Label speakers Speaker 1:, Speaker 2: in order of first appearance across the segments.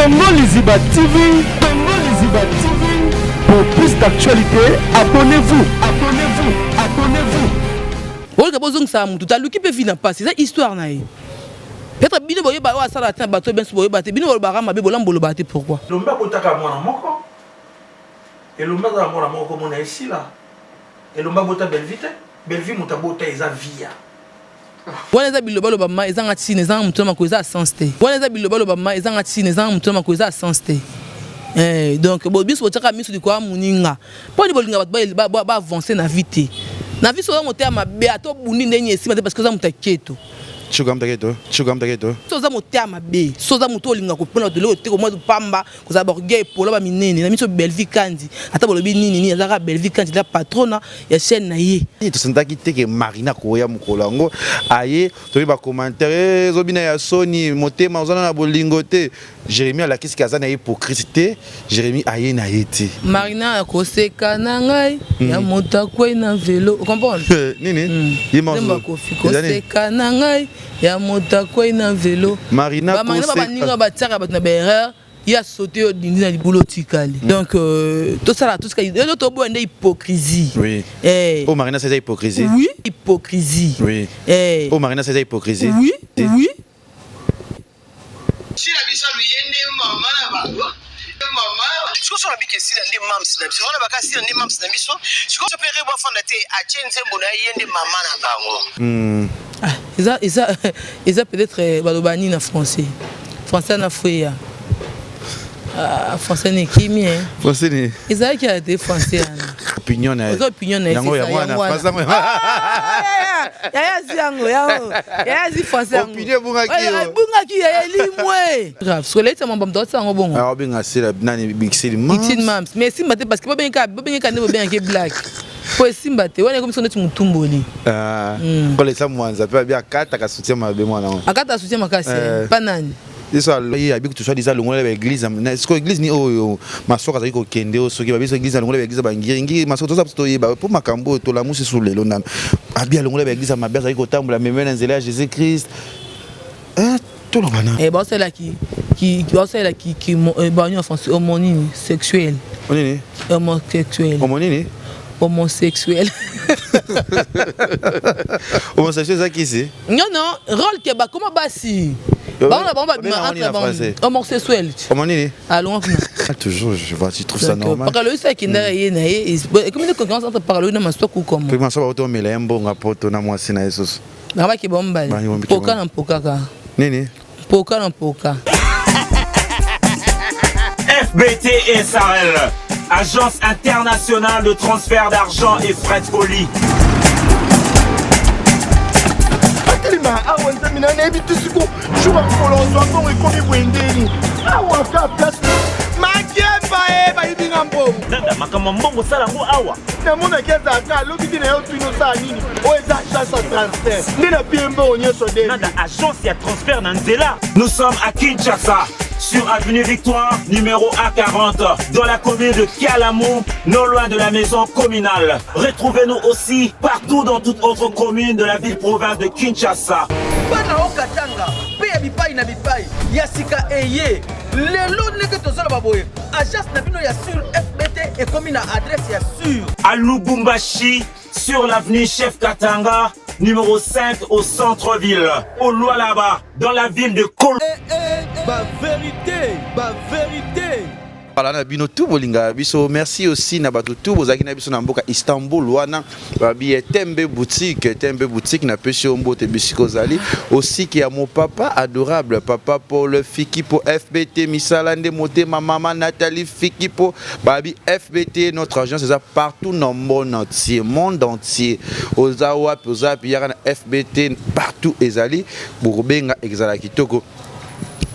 Speaker 1: Congo Liziba TV, Congo Liziba TV. Pour plus d'actualités, abonnez-vous, abonnez-vous, abonnez-vous.
Speaker 2: Olga bozongisa mutu taluki pe vie na pasi eza histoire na ye. Peut-être bino boyeba oyo asala te na bato benso boyeba te bino bolobaka mabe bolamu bolobaka te pourquoi?
Speaker 3: Elombe abotaka mwana moko Elombe aza na mwana moko kombo na ye Sila Elombe abota Bellevue te Bellevue moto abota eza Viya.
Speaker 2: Wana eza bilobaloba ma ezanga tina ezanga mutu na makolo eza sens te wana eza bilobaloba ma ezanga tina ezanga mutu na makolo eza sens te eh, donc bo biso botiaka miso likolo ya moninga mpo nini bolinga bato ba avancer na vie te na vie soki oza motema mabe ata obundi ndenge nini esimba te parce que oza moto ya keto.
Speaker 4: Chuka mtaketo, chuka mtaketo.
Speaker 2: Soki oza motema mabe, soki oza moto olinga kopona bato eloko te komwa pamba, kozala ba orgueil epola ba minene na miso Bellevue Kandi ata bolobi nini nini aza kaka Bellevue Kandi la patrona ya chaîne na ye.
Speaker 4: Tosentaki te ke Marina akoya mokolo yango aye toyebi ba commentaire eh, ezobina ya soni motema oza na bolingo te. Jeremie alakisi ke aza na hypocrite te, Jeremie aye na ye te.
Speaker 2: Marina akoseka na ngai ya moto akwei na velo comprendre
Speaker 4: nini mm.
Speaker 2: ye nzembo Koffi koseka na ngai ya moto akwei na velo
Speaker 4: Marina
Speaker 2: ba Marina ba baninga batiaka bato na ba erreur ye asote yo dindi na libulu otikali mm. donc euh, tosala tosika elo toboya nde hypocrisie
Speaker 4: oui. eh. oh Marina c'est hypocrisie
Speaker 2: oui hypocrisie
Speaker 4: oui.
Speaker 2: eh.
Speaker 4: oh Marina c'est hypocrisie
Speaker 2: oui oui
Speaker 5: Sila bisalu ye nde mama na bango mama sikoyo so nabiki esila nde mams na biso wana baka sila nde mams na biso sikoyo so mpe rebo afanda te atie nzembo na ye nde mama na bango
Speaker 4: mm.
Speaker 2: ah, eza eza eza peut-être eh, baloba nini na français français na fueya ah, français na ekimi eh.
Speaker 4: français ni
Speaker 2: ezalaki ya te français wana
Speaker 4: opinion na
Speaker 2: ye opinion na ye
Speaker 4: yango yango wana
Speaker 2: ah, yaya azwi yango yango yaya azwi français yango
Speaker 4: opinion ebungaki yo
Speaker 2: ebungaki yaya elimwe grave soki eleki mambo moto atia yango bongo
Speaker 4: ah obenga sela nani bixili mams
Speaker 2: bixili mams mais esimba te parce que bobengeka bobengeka nde bobengaki black po esimba te wana ekomi so neti motumboli
Speaker 4: ah, hmm. kolesa mwanza mpe abi akataka soutien mabe mwana
Speaker 2: wango akataka soutien makasi eh. pa nani
Speaker 4: yesu alobi abi kutu soit disant alongola ba église sikoyo église ni oyo masoko azali kokende oyo soki babiso église alongola ba église ya bangiringiri masoko toza biso toyeba mpo makambo oyo tolamusi su lelo nano abi alongola ba église ya mabe azali kotambola meme na nzela ya jésus christ eh, toloba na
Speaker 2: eh, baosalela ki baosalela ki ki eh, banyo ya français homo nini sexuel
Speaker 4: nini
Speaker 2: homosexuel
Speaker 4: homo nini
Speaker 2: homosexuel
Speaker 4: homosexuel eza kisi
Speaker 2: Non non, rôle ke bakoma basi. Bango na bango babima entre bango. Homosexuel.
Speaker 4: Homo nini?
Speaker 2: Allons kuna.
Speaker 4: Ah, toujours, je vois, tu trouves ça euh, normal.
Speaker 2: Pakalo isa kinda mm. ye na ye, ekomi de concurrence entre Pakalo na Maswaku comment?
Speaker 4: Pe Maswaku auto mela ye mbongo poto na mwasi na ye susu.
Speaker 2: Bango ke bombale. Poka na poka ka.
Speaker 4: Nini?
Speaker 2: Poka na poka.
Speaker 6: FBT SARL, agence internationale de transfert d'argent et frais de colis.
Speaker 7: atelema awa nzambe na nayebi te siko jour ya mokolo ozwa mbongo ekomi boye ndeni awa ka place makemba e bayibi nga mbongo
Speaker 6: Nada, makambo ya mbongo osala yango awa
Speaker 7: namonaki ezalaka alobi te na yo tuni osala nini oyo eza agence ya transfert nde na pie mbongo nyonso de
Speaker 6: Nada, agence ya transfert na nzela. Nous sommes à Kinshasa, sur avenue Victoire, numéro A40, dans la commune de Kalamu, non loin de la maison communale. Retrouvez-nous aussi partout dans toute autre commune de la ville-province de Kinshasa.
Speaker 8: bana okatanga mpe ya bipai na bipai ya sika eye lelo ndenge tozoloba boye agence na bino ya sur fbt ekomi na adresse ya sur
Speaker 6: À Lubumbashi, sur l'avenue Chef Katanga, numéro 5 au centre-ville, au Lualaba, dans la ville de Kol.
Speaker 8: Eh, eh, ba verite, ba verite.
Speaker 4: Voilà na bino tout bolinga biso merci aussi na bato tout bozalaki na biso na mboka Istanbul wana babi Tembe boutique Tembe boutique na pesi yo mbote bisika ozali aussi ki ya mon papa adorable papa Paul Fikipo FBT misala nde motema mama Nathalie Fikipo babi FBT notre agence eza partout dans monde entier monde entier oza wapi oza wapi yaka na FBT partout ezali bokobenga ezala kitoko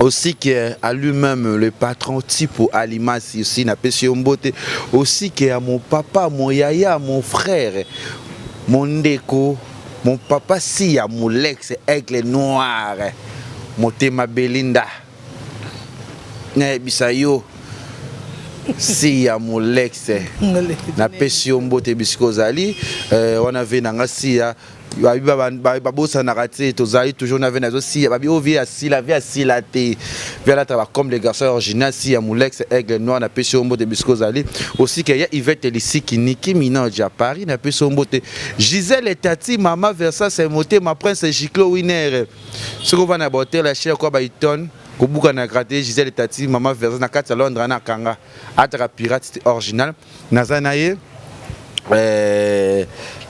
Speaker 4: aussi que à lui-même le patron Tipo Alimasi aussi na pesi yo mbote aussi que à mon papa mon yaya mon frère mon ndeko mon papa Sia Molex aigle noir motema Belinda nayebisa yo. Siya Molex. Napesi yo mbote bisika ozali. Euh, wana ve na nga Siya. Babi babosanaka te, tozali toujours na ve nazo Siya. Babi oyo vie ya Sila, vie ya Sila te. Vie alata ba comme les garçons original Siya Molex Aigle Noir napesi yo mbote bisika ozali. Aussi que ya Yvette Lisiki Niki Minoj à Paris napesi yo mbote. Gisèle Tati Mama Versace Motema Prince Giclo Winner. Soki ovanda na ba hotel ya cher kwa ba Hilton kobuka na grate Gisèle Tati Mama Versace na kati ya Londres na kanga ataka pirate te original naza na ye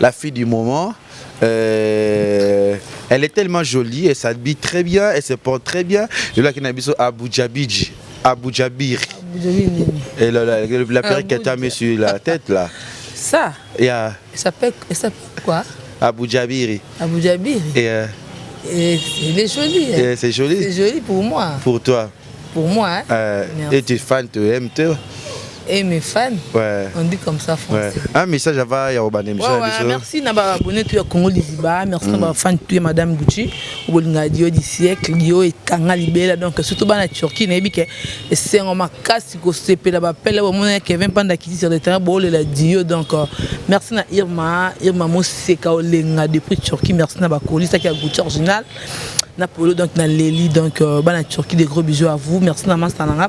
Speaker 4: la fille du moment elle est tellement jolie, elle s'habille très bien, elle se porte très bien. Et là, qui n'a Abu Jabiji, Abu Jabir. Et là, la perruque qu'elle t'a mis sur la tête là.
Speaker 2: Ça.
Speaker 4: Yeah.
Speaker 2: Elle s'appelle quoi?
Speaker 4: Abu Jabiri.
Speaker 2: Abu Jabiri.
Speaker 4: Et,
Speaker 2: il est joli.
Speaker 4: Hein. C'est joli.
Speaker 2: C'est joli pour moi.
Speaker 4: Pour toi.
Speaker 2: Pour moi. Hein.
Speaker 4: Et tes fans te aiment, toi?
Speaker 2: Et mes fans,
Speaker 4: ouais.
Speaker 2: On dit comme ça français.
Speaker 4: Ouais. Un message avant, il y a Obane,
Speaker 2: ouais, ouais, merci d'avoir abonné tout Congo Liziba, merci d'avoir fan tout Madame Gucci, Obolinga Dio du siècle, Dio et Kanga Libela, donc surtout dans la Turquie, nayebi que c'est un makasi ko sepela ba pele ba mona Kevin Panda qui sur le terrain bo la Dio, donc merci na Irma, Irma Moseka Olenga depuis Turquie, merci na ba colis qui a Gucci original, na Polo donc na Leli, donc ba na Turquie des gros bisous à vous, merci na Mastananga.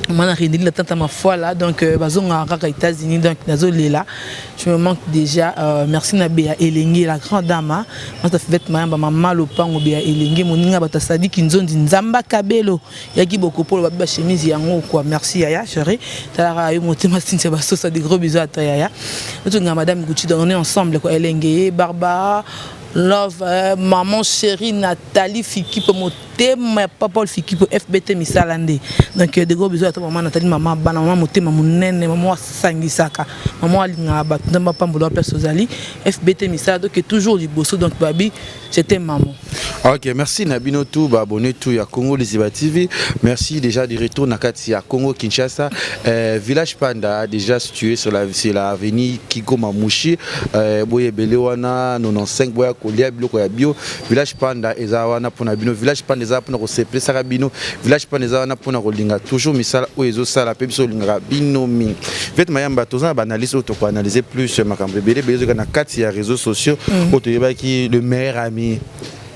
Speaker 2: Mana rendeli la tante ma foi là, donc bazonga kaka États-Unis, donc nazo lela, je me manque déjà. Merci na Bea Elenge la grande dame, hein. Mata Fivette Mayamba mama lopango Bea Elenge moninga bata Sadiki Nzondi Nzamba Kabelo yaki bokopolo ba ba chemise yango quoi. Merci yaya chérie, talara yo motema Cynthia Basosa, des gros bisous à toi yaya. Nous madame Gucci, donc on est ensemble quoi. Elenge Barbara Love, maman chérie Nathalie Fikipo motema papa Paul Fikipo FBT Misalande. Donc de gros bisous à toi maman Nathalie, maman bana, maman motema munene, maman sangisaka, maman alinga ba ndamba pambola place ozali FBT Misala, donc toujours liboso, donc babi c'était maman.
Speaker 4: OK, merci Nabino tout ba abonné tout ya Congo Liziba TV. Merci déjà du retour na kati ya Congo Kinshasa, village Panda déjà situé sur la sur la avenue Kigoma Mushi, boye belé wana 95 boya kolia biloko ya bio. Village Panda eza wana pona bino, village Panda eza pona ko sepelisa ka bino, village Panda eza wana pona kolinga toujours misala oyo ezo sala pe biso linga bino mingi. Vet Mayamba toza ba analyse oyo toko analyser plus makambo ebele ebele ezoka na kati ya réseaux sociaux oyo toyebaki le meilleur ami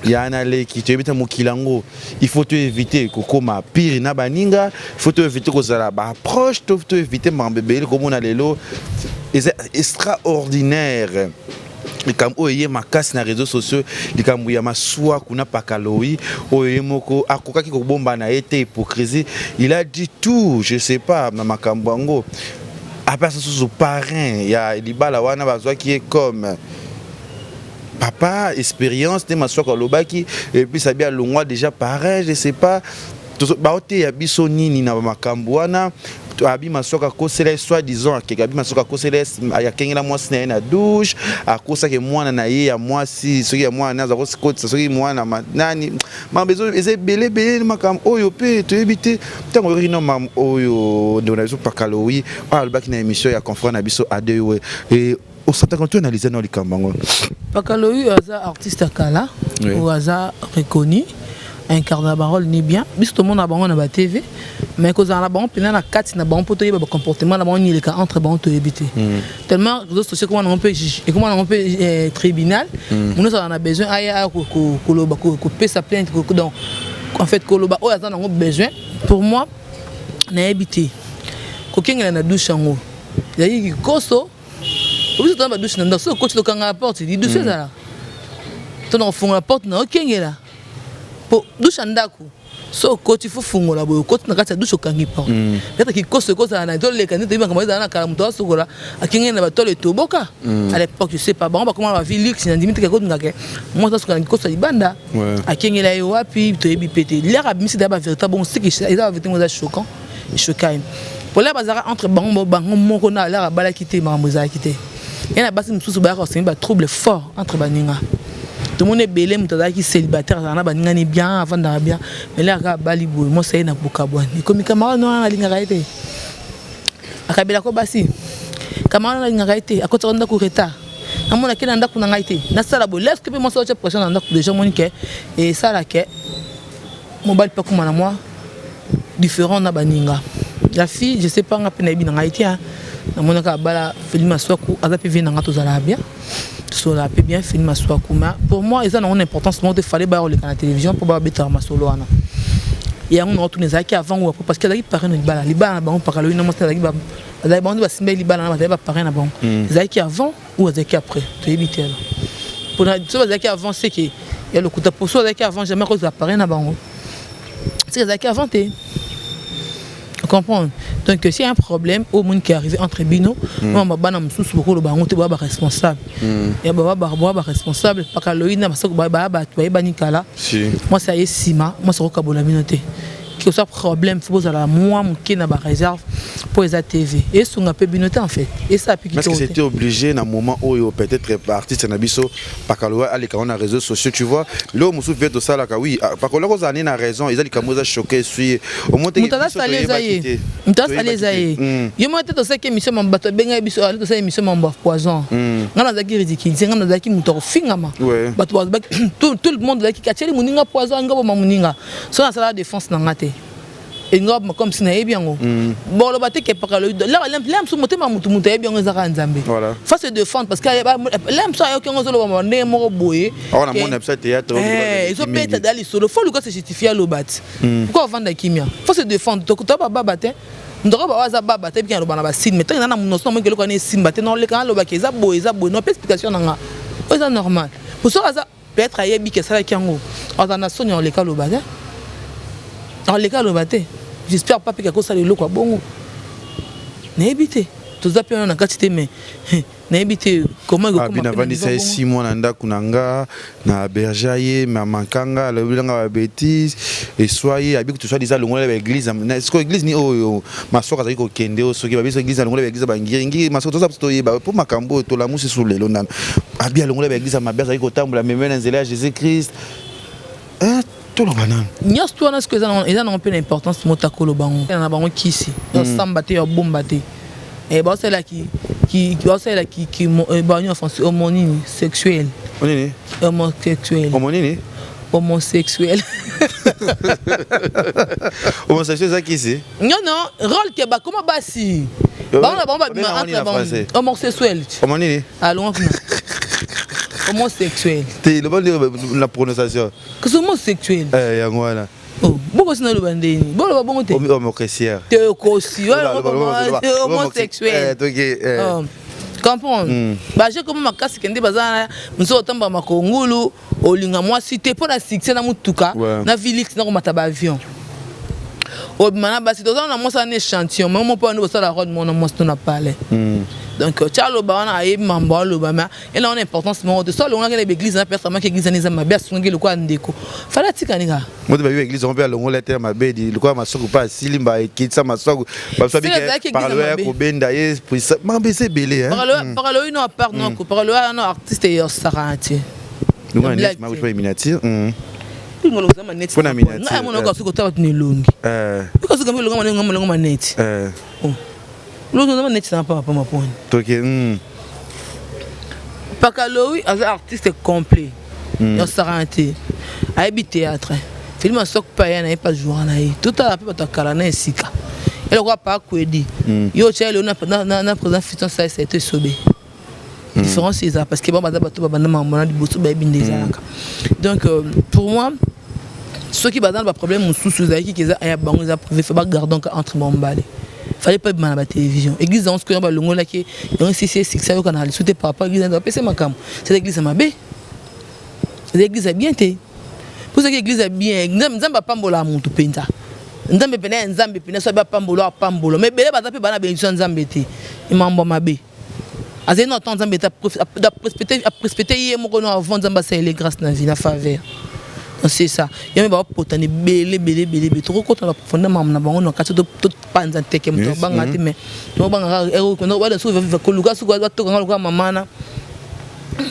Speaker 4: ya na leki toyebi ta mokili yango, il faut to éviter kokoma pire na baninga, il faut to éviter kozala ba approche, to éviter makambo ebele komona lelo eza extraordinaire. Likambo oyo ye makasi na réseaux sociaux, likambo ya masuwa kuna pakaloi oyo ye moko akokaki kobomba na ye te hypocrisie, il a dit tout, je sais pas na makambo yango apesa susu parrain ya libala wana bazwaki ye comme papa expérience te Masuaku alobaki et puis sabi alongwa déjà pareil, je sais pas baoteya biso nini na makambo wana. Abi Masuaku akosela ye soi-disant akeka, abi Masuaku akosela ye akengela mwasi na ye na douche, akosaki mwana na ye ya mwasi soki ya mwana aza kokotisa soki mwana nani makambo eza ebele ebele makambo oyo mpe toyebi te. Ntango oyokaki no makambo oyo ndeko na biso Pakalowi oyo alobaki na émission ya confrère na biso Adewe, osantaka to analyse na likambo yango?
Speaker 2: Pakalowi aza artiste ya kala oyo aza reconnu, incarne ba rôle ni bien. Biso tomona bango na ba TV, mais kozala na bango mpena na kati na bango mpo toyeba bacomportement na bango nini eleka entre bango toyebi te, tellement réseaux sociaux ekoma nango mpe ekoma nango mpe tribunal. Mono ozala na besoin aya koloba, kopesa plainte, donc en fait koloba oyo aza nango besoin. Pour moi nayebi te kokengela na douche yango ezalaki kikoso. Biso tona badouche na ndako, soki okoti tokanga porte, lidusu ezala tona kofungola porte na okengela po douche ya ndako. So okoti fo fungola boye, okoti na kati ya douche, okangi porte. Peut-être kikoso ekozala na toleka nde toyebi makambo ezala na kala, moto asokola akengeli na batole etoboka à l'époque, je sais pas. Bango bakoma na bavie luxe, na ndimi teke kotingake mwasi asokola na kikoso ya libanda, akengela ye wapi toyebi pe te. Lere abimisi daya bavérité bongo, siki eza bavérité ngo eza choquant, echoka ye po lere bazalaka entre bango bango moko na lere abalaki te, makambo ezalaki te. Ye na basi mosusu bayaka kosengi batrouble fort entre baninga. Tomoni ebele moto azalaki célibataire, azalaka na baningani bien, avandaka bien, mais lere kaka abali boye, mwasi aye na bokabwani, ekomi camarade wana alingaka ye te, akabelako basi, camarade wana alingaka ye te, akotaka ndako retard, namonaki na ndako na ngai te, nasala boye leske mpe mwasi aotya pression na ndako. Déjà omoni ke esalake mobali mpe akoma na mwa différent na baninga. La fille, je sais pas, nga mpe nayebi na ngai te. Namonaka abala Feli Maswaku, aza mpe vie na nga, tozalaka bien, tosololaka mpe bien. Feli Maswaku, mais pour moi eza nango na importance moko te. Fallait baya koleka na télévision mpo babetaka masolo wana. Yango nango tuna ezalaki avant ou après, parce que azalaki parrain na libala, libala na bango. Pakala oyo na mwasi azalaki, bazalaki bango nde basimbaki libala na, bazalaki baparrain na bango. Ezalaki avant ou azalaki après, toyebi te. Alors mpona so bazalaki avant, c'est que ya lokuta. Po so azalaki avant, jamais akozala parrain na bango. C'est ezalaki avant te, comprendre? Donc s'il y a un problème au monde qui est arrivé entre bino, mm. bana mosusu bokoloba yango te, boya baresponsable, ya boya baresponsable. Paka loyi na basoko baya bato bayebani kala. Mwasi aye nsima, mwasi akokabola bino te. Que soit problème, faut bozala mwa moke na baréserve, mpo eza TV, esunga mpe bino te en fait, esala mpe.
Speaker 4: Est-ce que c'était obligé na moment oyo peut-être artiste na biso Pakaloa aleka na réseaux sociaux, tu vois? Lelo mosusu mpe tosalaka, oui, Pakaloa kozala nde na raison, eza likambo eza choqué sui.
Speaker 2: Moto azasala eza ye, moto asala eza ye. Yo moko te, tosalaki émission, mambo bato abengai biso, ale tosala émission mambo ya poison. Ngai nazalaki ridiculisé, ngai nazalaki moto akofingama, bato, tout le monde azalaki atieli moninga poison, nga boma moninga. So nasalaka défense na nga te, elinga comme si nayebi yango. Boloba te ke pakalo la mosusu motema motu, moto ayebi yango, ezaka Nzambe. Faut se défendre, parce que la mosusu ayoki yango, ozoloba ndenge moko boye, ezobeta da lisolo. Faut luka se justifie, aloba ti pourquoi ovanda kimia. Faut se défendre, to bababa te. Ndoko bawa aza baba te, biki aloba na basine, mais ntango eza na monoso na moki, eloko wana esimba te. Noleka nalobaki eza boye, eza boye, no mpe explication na nga oyo eza normal. Po soki aza peut-être ayebi ke asalaki yango, aza na soni, aleka aloba te, aleka aloba te. J'espère pas mpe akosala eloko ya bongo, nayebi te. Toza mpe wana na kati te, mais nayebi te comment.
Speaker 4: Navandisa ye 6 mois na ndako na nga na berger ye mamankanga, alobi nanga babêtises, eswa ye abi toswa liza longola baéglise. Siko église ni oyo Masoko azali kokende oyo, soki babiso église alongola baéglise bangiringi Masoko, toza biso toyeba mpo makambo oyo tolamusi su lelo nano. Abi alongola baéglise ya mabe, azali kotambola meme na nzela ya Jésus Christ. Toloba nano.
Speaker 2: Nyonso to wana sikoyo eza nango mpe na importance. Moto akoloba ngo na bango kisi osamba te, obomba te, baosalela baosalela banyo français homo nini sexuel.
Speaker 4: Nini?
Speaker 2: Homosexuel.
Speaker 4: Homo nini?
Speaker 2: Homosexuel.
Speaker 4: Homosexuel eza kisi?
Speaker 2: Non, non, rôle ke bakoma basi bango na bango babima entre bango homosexuel.
Speaker 4: Homo nini?
Speaker 2: Alonga kuna, homosexuel.
Speaker 4: Te, loba nde na prononciation.
Speaker 2: Kasi homosexuel.
Speaker 4: Yango wana.
Speaker 2: Bokosi naloba ndeni, boloba bongo te.
Speaker 4: Homosexuel.
Speaker 2: Te, okosi, homosexuel, comprendre? Baje koma makasi, kende baza mosusu otambaka makongulu, olinga mwasi te mpo na succès na motuka na vilix na komata baavion, obima na basi. Toza na mwasi wana échantillon, mais mo mpo wana bosala rode mona mwasi to na palais. Donc tia aloba wana, ayebi mambo aloba, mais ena wana importance moko te. So alongolaki na baeglise na pesa maki, église wana eza mabe, asungaki lokola ndeko, fala atikani kaka.
Speaker 4: Moto babi église yango mpe alongola te mabedi lokola Masoko mpe asili mba ekitisa Masoko
Speaker 2: Ezalaki
Speaker 4: ya kobenda ye makambo eza ebele.
Speaker 2: Pakalo oyo no apart noko, pakalo oyo no artiste yosaka te.
Speaker 4: Miniature.
Speaker 2: Mpona miniature monoko soki otala bato na elongi, okosoki elongo molongo maneti, longo maneti na papa maponi.
Speaker 4: Toke.
Speaker 2: Pakalowi aza artiste complet, yosaka te, ayebi théâtre. Film asok mpe aya na ye mpe ajoura na ye, totala mpe bato ya kala na esika eloko apa akwedi yo otya elelo na président Fiston Saisa eto esobe. Différence eza parce que bango baza bato babanda makambo na liboso, bayebi nde ezalaka. Donc pour moi, soki baza na baproblème mosusu ezalaki ke eza ya bango, eza privé, faut bagarde donc entre bango mibale. Fallait pas ebima na batélévision. Église yango sikoyo balongolaki yango, esisi esikisa yoka na lisu te par rapport église bapesa makambo. C'est église ya mabe, eza église ya bien te. Mpo soki église ya bien, Nzambe apambolaka motu mpenza, Nzambe pene ya Nzambe pene, so abe apambola, apambola. Mais ebele baza mpe bana bénédiction ya Nzambe te, emambo ya mabe. Azali na temps Nzambe te, aprespecte ye moko no avant Nzambe asalele grâce na vie na faveur. Donc c'est ça, yo me bapotana ebele ebele ebele ebele, tokokota na baprofondeur makambo na bango na kati, topanza nteke. Moto abanga te, mais tobangaka koluka soki batokanga lokola mama na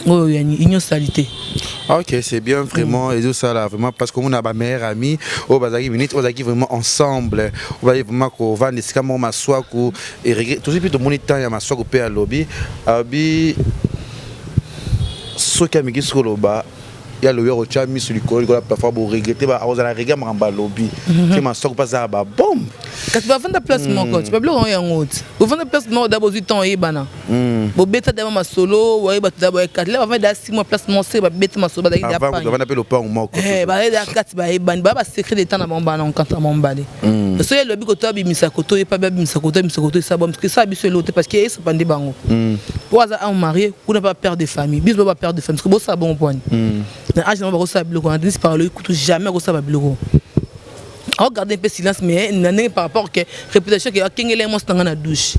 Speaker 2: oyo ya union salité.
Speaker 4: Ok, c'est bien vraiment. Et tout ça là, vraiment, parce qu'on a ma meilleure amie, oyo bazaki minute, oyo bazaki vraiment ensemble, oyo bazaki vraiment kovanda esika moko Maswaku et tout puis tomoni temps ya Maswaku mpe alobi abi soki amiki soki oloba. Ya lobi akotya miso likolo likolo ya plafond, boregrete, akozala regret makambo alobi te. Masoko mpe azala babombe.
Speaker 2: Kasi bavanda place moko ti babiloko yango yango ti bovanda place moko da, bozwi temps oyebana, bobeta dama masolo, oyeba da boyekati la bavanda da 6 mois place moko se babeta masolo, bazalaki da
Speaker 4: avant kutu bavanda mpe lopango moko.
Speaker 2: Bazali da kati, bayebani, baya basecret de temps na bango, bana nkanta bango mibale. Soki elobi koto abimisa koto, ye mpe abimisa koto, abimisa koto, esala bo esala biso eloko te, parce que esopa nde bango po aza un marié kuna, mpe père de famille, biso ba père de famille, parce que bosala bongo poani na age nango bakosala biloko wana. Denise Paralo kutu jamais akosala babiloko, aogarde mpe silence, mais na ndenge par rapport ke réputation ke akengeli ye mwasi na ngai na douche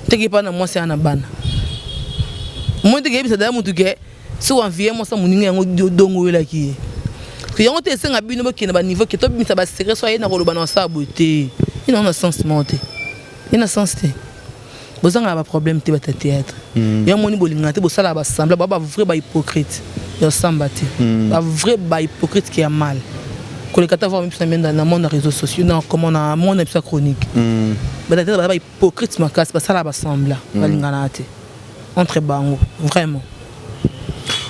Speaker 2: teke mpa na mwasi aya na bana moi teke yebisa daya motu ke soki envie mwasi ya moninga yango dongo oyelaki ye. Parce que yango te esenga bino bokende baniveau ke tobimisa basecret, so aye na koloba na osala boye te, ye nango na sens moko te, ye na sens te. Bozangaka baproblème te, bata théâtre ya moni bolingaka te, bosalaka basembla ba bavrai bahypocrite ya osamba te, bavrai bahypocrite ke ya mal koleka ta voir biso na monde ya réseaux sociaux, na comment na monde na biso ya chronique. Bata théâtre baza bahypocrite makasi, basalaka basembla, balinganaka te entre bango vraiment.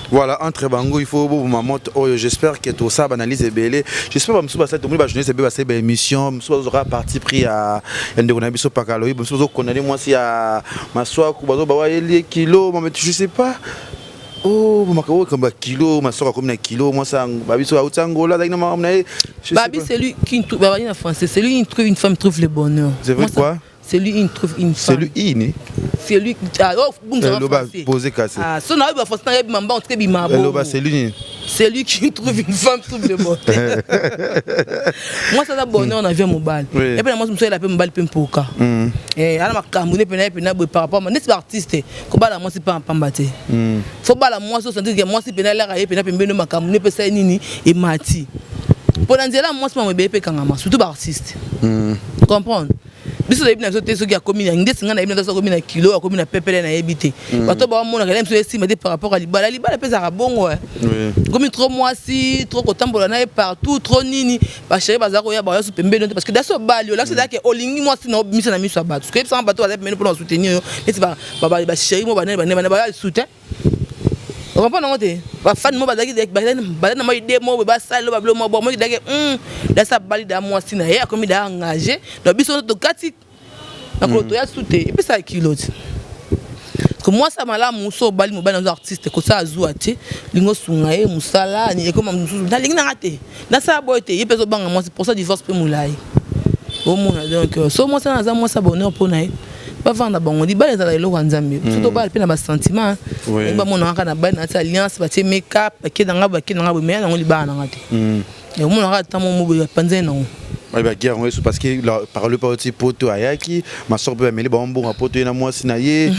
Speaker 4: Voilà, entre bango il faut boboma moto oyo. J'espère que tosala baanalyse ebele, j'espère bamosusu basali, tomoni bajournaliste ebele basali baémission, mosusu bazozwaka parti pris ya ndeko na biso Pakaloyi, mosusu bazokondane mwasi ya Maswaku, bazoba wayeli kilo mame, je sais pas. Oh, makambo oyo ya kilo, Maswaku akomi na kilo, mwasi babiso auti Angola, azalaki na makambo na ye.
Speaker 2: Babi, c'est lui qui trouve, babi na français, c'est lui qui trouve une femme trouve le bonheur.
Speaker 4: C'est vrai. Quoi?
Speaker 2: C'est lui qui trouve une
Speaker 4: femme. C'est lui ini.
Speaker 2: C'est lui, ah oh,
Speaker 4: bon. Loba posé cassé.
Speaker 2: Ah, so na ba français na yebi mamba, en tout cas bima.
Speaker 4: Loba, c'est lui.
Speaker 2: C'est lui qui trouve une femme trouve le bonheur. Moi ça, bonheur na vie mobali. Et puis moi mosusu ela pe mobali pe mpoka. Eh ala makambo ne pe na pe na boye par rapport neti ba artiste kobala mwasi pa pamba te. Faut bala mwasi osentir que mwasi pe na laka ye pe na pembeni, makambo ne pesa ye nini emati. Mpo na nzela mwasi mamo ebele mpe ekangama, surtout baartiste. Comprendre biso toyebi na biso te soki akomi na ndeti ngai nayebi na soki akomi na kilo, akomi na pepele, nayebi te. Bato baomonaka ele biso esimba te par rapport ya libala. Libala mpe ezalaka bongo, komi trop mwasi, trop kotambola na ye partout, trop nini, bachéri baza koya baya so pembeni te, parce que dasi obali olakisi ezalaki olingi mwasi na obimisa na miso ya bato, soki oyebisanga bato baza pembeni mpona basoutenir yo neti bachéri mo banene banene banene baya soutien, okomprendre yango te. Bafani mo bazalaki bazali na mwa idée mo boye, basali babilo mo bo moki dake dasi abali da mwasi na ye akomi da engagé donc biso tokati na kolo toya su te, epesaka kilo te que mwasi ya malamu so obali mobali nazo artiste kosala zuwa te, lingi osunga ye mosala ekoma mosusu nalingi nanga te, nasala boye te, ye mpe azobanga mwasi pour ça divorce mpe molai omona. Donc so mwasi wana aza mwasi ya bonheur mpo na ye, bavanda bango. Libala ezala eloko ya Nzambe, so tobala mpe na basentiment, bamona kaka na bali nati alliance, batie make-up, bake nanga bake nanga boye, meya nango libala nanga te, omonaka ata mo boye bapanzai nango.
Speaker 4: Baguerre yango yesu, parce que parole pa oti poto ayaki masoko mpe bameli bango mbongo poto, ye na mwasi na ye,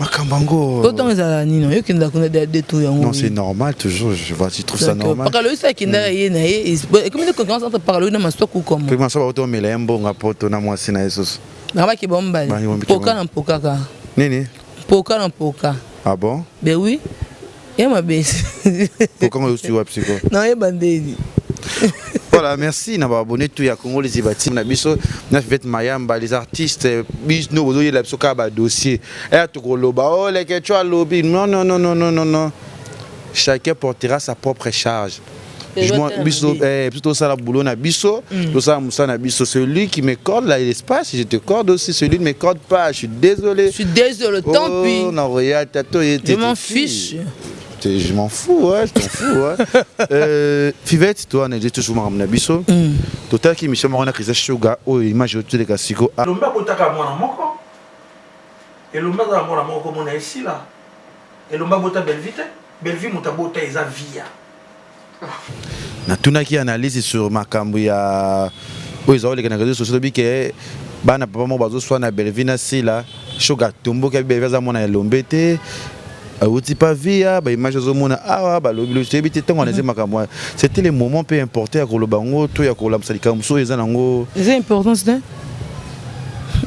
Speaker 4: makambo yango.
Speaker 2: Po ntango ezala nini oyokenda kuna de tour yango?
Speaker 4: Non, c'est normal toujours, je vois, tu trouves ça normal?
Speaker 2: Pakalo so akendaka ye na ye, ekomi de concurrence entre Pakalo na Maswaku comme
Speaker 4: mpe Maswaku auto omela ye mbongo poto na mwasi na ye susu.
Speaker 2: Bango bake bango mibale mpoka na mpoka kaka.
Speaker 4: Nini?
Speaker 2: Mpoka na mpoka.
Speaker 4: Ah bon?
Speaker 2: Ben oui, ye mabe.
Speaker 4: Mpoka ngo yosi wapi siko?
Speaker 2: Nayeba ndeni.
Speaker 4: Voilà, merci na baabonné tout ya Congo Liziba team na biso na Fivette Mayamba, les artistes biso bozoyela biso kaka badossier eya tokoloba oh leke tu alobi. Non, non, non, non, non, non, non, chacun portera sa propre charge. Biso biso tosala boulot na biso, tosala mosala na biso. Celui qui me corde là l'espace, je te corde aussi. Celui ne me corde pas, je suis désolé.
Speaker 2: Je suis désolé, tant
Speaker 4: oh,
Speaker 2: pis.
Speaker 4: Non, regarde,
Speaker 2: je m'en fiche.
Speaker 4: Je m'en fous, ouais, je t'en fous. Ouais. Fivette, toi, on est toujours makambo na biso. Totalaki émission moko na Christian Sugar, oyo image oyo toleka siko.
Speaker 3: Elombe abotaka mwana moko, Elombe azala mwana moko komona esila. Elombe abota Belvi te, Belvi moto abota eza via.
Speaker 4: Natunaki analyse sur makambo ya oyo eza koleka na réseau sociaux, tobi ke bana papa moko bazoswana, Belvi na Sila. Shoga atomboki, abi Belvi aza mwana ya Elombe te, awuti pa via baimage ozomona awa, balobi lobi, toyebi te ntango wana eza makambo wana. C'était le moment mpe important ya koloba yango to ya kolamusa likambo mosusu oyo eza nango.
Speaker 2: Eza importance te,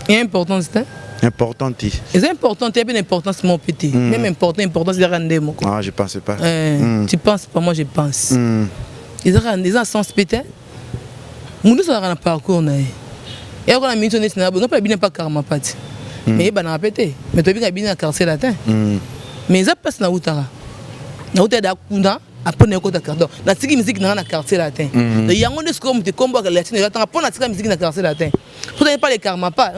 Speaker 2: ya importance te.
Speaker 4: Important te.
Speaker 2: Eza important te, mpe na importance moko mpe te, même important, importance ezaka nde moko.
Speaker 4: Ah, je pense pas.
Speaker 2: Tu penses pas, moi je pense. Ezaka eza na sens mpe te. Mundu ozalaka na parcours na ye, eyaka na minute neti na boye, nga mpe nabini mpa karma pati, mais yebanaka mpe te, mais toyebi ka bini na Quartier Latin, mais eza place nautaka, nauta da kuna. Mpo na ekota quartier, natiki musique na nga na Quartier Latin. Yango nde sikoyo moto ekombo ya Latine elatanga mpo natika musique na Quartier Latin. Mpo pas le karma pa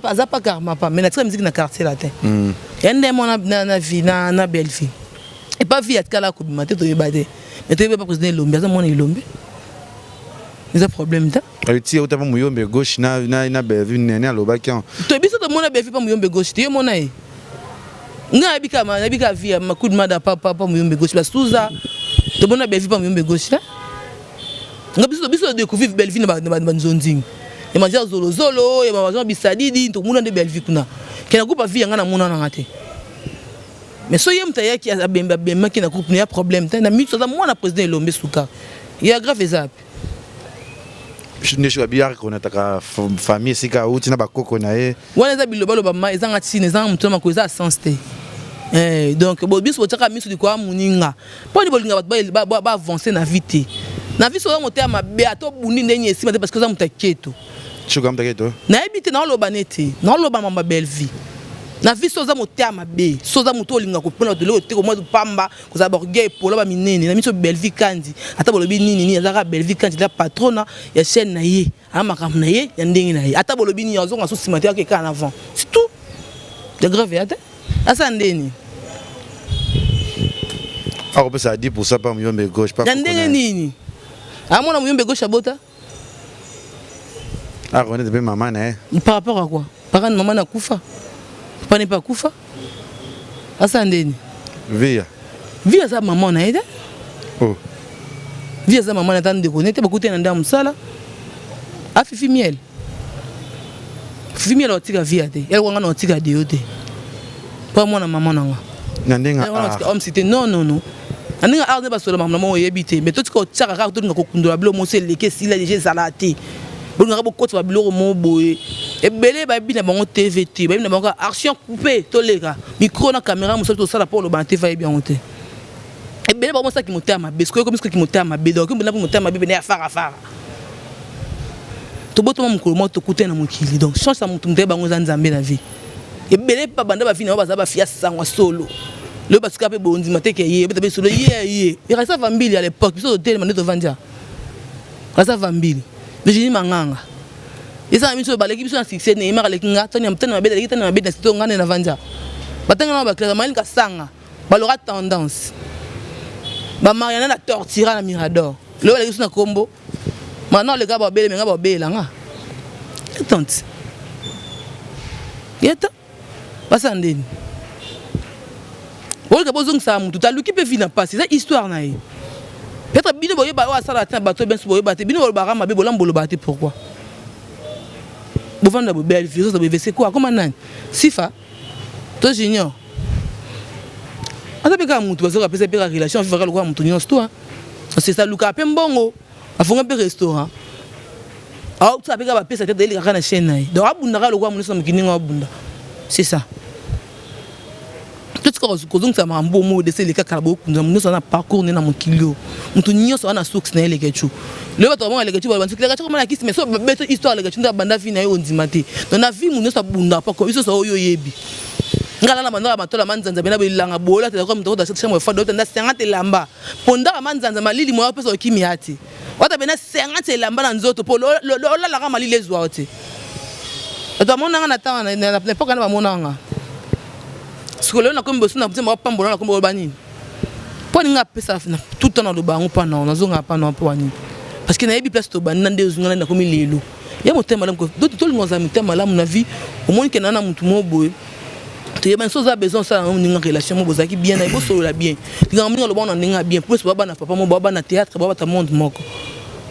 Speaker 2: aza pas karma pa, mais natika musique na Quartier Latin. Ya nde mona na vie na belle vie epa vie atikala kobima te, toyeba te, mais toyeba pa président Elombe aza mwana Elombe, eza problème te.
Speaker 4: Ti auta pa Muyombe Gauche na Bellevue nene alobaki.
Speaker 2: To biso tomona Bellevue pa Muyombe Gauche te. Yo mona ye, nga nayebi kaka, nayebi kaka vie ya makudu mada pa Muyombe Gauche, basuza tomona Bellevue pa Muyombe Gauche te. Nga biso découvrir Bellevue na banzonzingi ya mazia zolozolo ya bazwa bisadidi, tokomona nde Bellevue kuna ke na groupe. Avie yanga namona nanga te, mais so ye moto ayaki abemaki na groupe ya problème te. Na miso aza mwana président Elombe Sukar, ya grave eza ape.
Speaker 4: Nde soki abi areconnaîtraka famille esika auti na bakoko na ye.
Speaker 2: Wana eza bilobaloba ma ezanga ntina, ezanga motu na makolo, eza sens te. Donc biso botiaka miso likolo ya moninga mpo ni bolinga bato baavance na vie te. Na vie so oza motema mabe, ata obundi ndenge esima te, parce que oza moto aketo.
Speaker 4: Soki moto aketo.
Speaker 2: Nayebi te, naoloba neti naoloba mamba Bellevue. Na vie so oza motema mabe, so oza moto olinga kopona bato eloko te, komwa pamba kozala baorgueil epola baminene na miso. Bellevue Kandi, ata bolobi nini nini, azalaka Bellevue Kandi la patrona ya chaîne na ye, aa makambo na ye ya ndenge na ye. Ata bolobi nini, azonga so nsima te, akeka en avant, c'est tout de grave ya te, asala ndeni.
Speaker 4: Akopesa 10 % pa Muyombe Gauche.
Speaker 2: Ya ndenge nini? Amona Muyombe Gauche abota.
Speaker 4: Areconnaître mpe mama na ye.
Speaker 2: Par rapport à quoi? Par mama na kufa, papa ne pa kufa, asala ndeni?
Speaker 4: Via.
Speaker 2: Vi aza mama na ye te.
Speaker 4: Oh.
Speaker 2: Vi aza mama na ata ndeko ne te, bakuti na nda mosala. Afifi miel, fifi miel otika via te, eloko nga na otika deo te mpo mwana mama na nga.
Speaker 4: Na ndenge
Speaker 2: homme cité, non, non, non, na ndenge art nde basola makambo na moko oyebi te, mais totika otiaka kaka, tolinga kokundola biloko mosi eleki esila deja, ezala te. Bolingaka bokotisa babiloko moko boye ebele, bayebi na bango TV te, bayebi na bango kaka action coupé, toleka micro na caméra, mosala tosala mpo oloba na TV, ayebi yango te. Ebele bango mosalaki motema mabe, sikoyo ekomi soki motema mabe, donc mbona motema mabe pene ya farafara. Tobotama mokolo moko, tokutani na mokili, donc chance ya motu, moto ye bango eza Nzambe na vie. Ebele mpe babanda bavi na bango, baza bafi ya sangwa solo, lelo basuka mpe bondima te ke ye obeta mpe solo ye ye erasa vambili. À l'époque biso totelema nde tovandi rasa vambili, Virginie Manganga eza na biso, baleki biso na succès. Neymar aleki nga, tani mabe aleki tani mabe na sito, nga nde navandi batanga na baclasse mayini kasanga baloka tendance, bamariana na tortira na Mirador, lelo baleki biso na kombo. Mana oleka babelemi nga, babela nga tante yeta, basala ndeni oleka bozongisaka motu taluki mpe vi na mpasi, eza histoire na ye. Peut-être bino boyeba oyo asala te na bato benso boyeba te, bino bolobaka mabe, bolamu bolobaka te. Pourquoi bovanda bobelle vie ozoza bevese ko akoma nani? Sifa to junior aza mpe kaka motu, bazoka apesa mpe kaka relation, avivaka lokola motu nyonso to parce que alukaka mpe mbongo, afonga mpe restaurant, aotisaka mpe kaka bapesa te, elekaka na chaîne na ye, donc abundaka lokola moto nyonso na mokili ndenge abunda, c'est ça. Totika kozongisa makambo oyo dese eleka kala, bokunza. Moto nyonso aza na parcours nde na mokili oyo, moto nyonso aza na source na ye. Lekecu lelo bato bamona Lekecu, baloba Lekecu komona kisi, mais so beto histoire Lekecu nde abanda vie na ye, ondima te. Donc na vie moto nyonso abunda po biso nyonso oyo oyebi. Nga lala bandaka matola manzanza pena bilanga bola te, moto akota chambre froide, otanda 50 elamba mpo ndaka manzanza malili moya opesa okimia te, wata pena 50 elamba na nzoto mpo olalaka malili ezwa te. Bato bamonanga na ntango na époque wana, bamonanga sikoyo lelo nakomi boso na nzembo bapambola, nakomi boloba nini mpo ninga apesa tout temps, naloba yango mpa nao, nazongaka mpa nao mpo nini? Parce que nayebi place tobandi na nde ozonga nakomi lelo ya motema malamu. Tolinga ozala motema malamu na vie. Omoni ke na motu moko boye toyebani, so oza besoin osala yango ndenge relation moko bozalaki bien na ye, bosolola bien, lingaka moninga, aloba na ndenge ya bien. Po boa bana papa moko, boa bana théâtre, boa bata monde moko,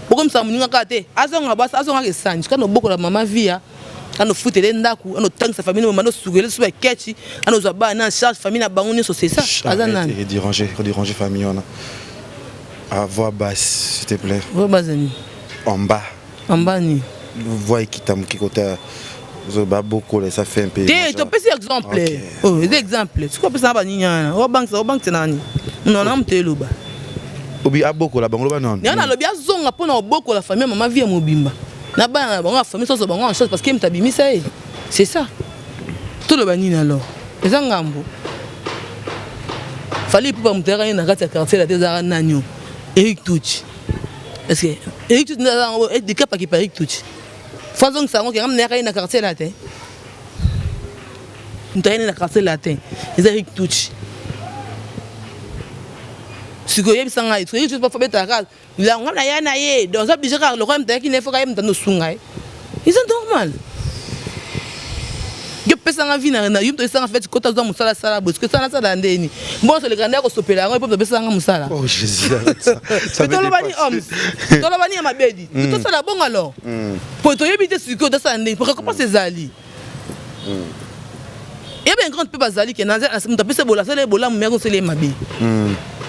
Speaker 2: bokomisaka moninga kaka te. Azonga basi, azongaka esanji kana obokola mama via, anofutele ndako, anotangisa famille, mama nosukele so bakechi, anozwa bana na charge, famille na bango nyonso, c'est ça. Aza nani?
Speaker 4: Déranger, déranger famille wana. À voix basse, s'il te plaît.
Speaker 2: Voix basse nini?
Speaker 4: En bas.
Speaker 2: En bas nini?
Speaker 4: Voix ekita moke kota babokola, ça fait un peu.
Speaker 2: Te, topesi exemple. Oh, eza exemple. Soki opesaka banini wana, obangisa, obangisa nani? Nona moto eloba.
Speaker 4: Obi abokola bango, loba nano.
Speaker 2: Yango nalobi azonga mpona obokola famille mama vie mobimba na bana na bango ya famille, soso bango en chose, parce que moto abimisa ye, c'est ça. Toloba nini alors? Eza ngambo. Fally Ipupa moto ayaka ye na kati ya quartier la te ezalaka nani o Eric Tutshi. Est-ce que Eric Tutshi nde aza yango Dicap akipa Eric Tutshi. Faut azongisa yango ke nga nayaka ye na quartier la te. Moto ayaki na quartier latin eza Eric Tutshi. Sikoyo yebisa ngai, sikoyo Eric Tutshi abetaka kaka nga na ya na ye, donc aza obligé kaka lokola moto ayaki na ye faut kaka ye moto ando sunga ye. Eza normal. Yo pesa nga vie na yo moto esanga feti kota zwa mosala sala boye sikoyo sala nasala ndeni mbongo toleka nde akosopela yango mpo topesa nga mosala.
Speaker 4: Oh Jésus, ça, ça me
Speaker 2: toloba ni
Speaker 4: dépasse.
Speaker 2: homme toloba ni ya mabedi tosala bongo alors po toyebi te sikoyo tosala ndenge po récompense ezali yeba un grand mpe bazali ke moto apesa bola asala ye bolamu me akosala ye mabe.